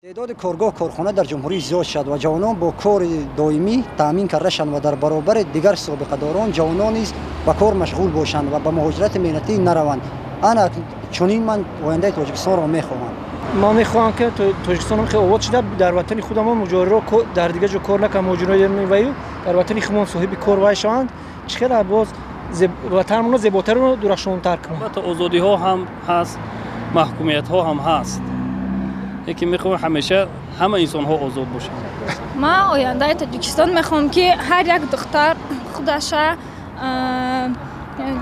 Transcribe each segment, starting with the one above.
Теъдоди коргоҳ, корхона дар ҷумҳурӣ зиёд шавад ва ҷавонон бо кори доимӣ таъмин карда шаванд ва дар баробари дигар собиқадорон ҷавонон низ ба кор машғул бошанд ва ба муҳоҷирати меҳнатӣ нараванд. Ана чунин ман ояндаи Тоҷикистонро мехоҳам. Ман мехоҳам, ки Тоҷикистон хеле обод шуда, дар ватани худамон муҳоҷирро дар дигар ҷо кор накунанд, муҳоҷирои ваю дар ватани худамон соҳиби кор вай шаванд, чӣ хеле боз ватанамонро зеботару дурахшонтар кунанд. Албатта, озодиҳо ҳам ҳаст, маҳкумиятҳо ҳам ҳаст, лекин мехоҳам, ҳамеша ҳама инсонҳо озод бошанд. Ман ояндаи Тоҷикистон мехоҳам, ки ҳар як духтар худаша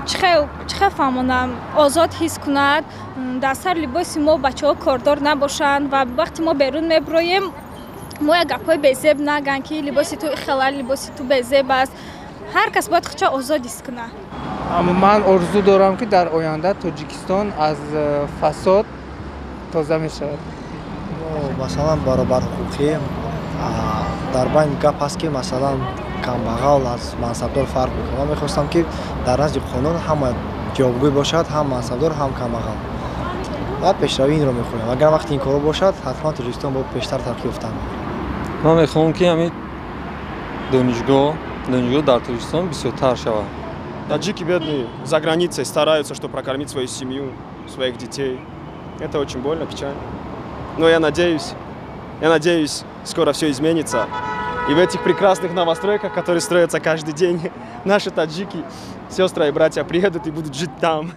чӣ хел фаҳмонам, озод ҳис кунад, дар сар либоси мо бачаҳо кордор набошанд ва вақте мо берун мебироем, мо як гапҳои безеб нагӯянд, ки либоси ту ихела, либоси ту безеб аст. Ҳар кас бояд худша озод ҳис кунад. Ман орзу дорам, ки дар оянда Тоҷикистон аз фасод тоза мешавад. Масалан, баробарҳуқуқӣ. Дар байн гап ҳаст, ки масалан, камбағал аз мансабдор фарқ мекунад. Ман мехостам, ки дар назди қонун ҳама ҷавобгӯй бошад, ҳам мансабдор, ҳам камбағал, ва пешравии инро мехоҳем. Агар вақти ин корҳо бошад, ҳатман Тоҷикистон бо пештар тараққӣ ёфтан. Ман мехоҳам, ки ҳамин донишгоҳ дар Тоҷикистон бисёртар шавад. Таджики бедные за границей стараются, чтобы прокормить свою семью, своих детей. Это очень больно, печально. Но я надеюсь, скоро все изменится. И в этих прекрасных новостройках, которые строятся каждый день, наши таджики, сестры и братья, приедут и будут жить там.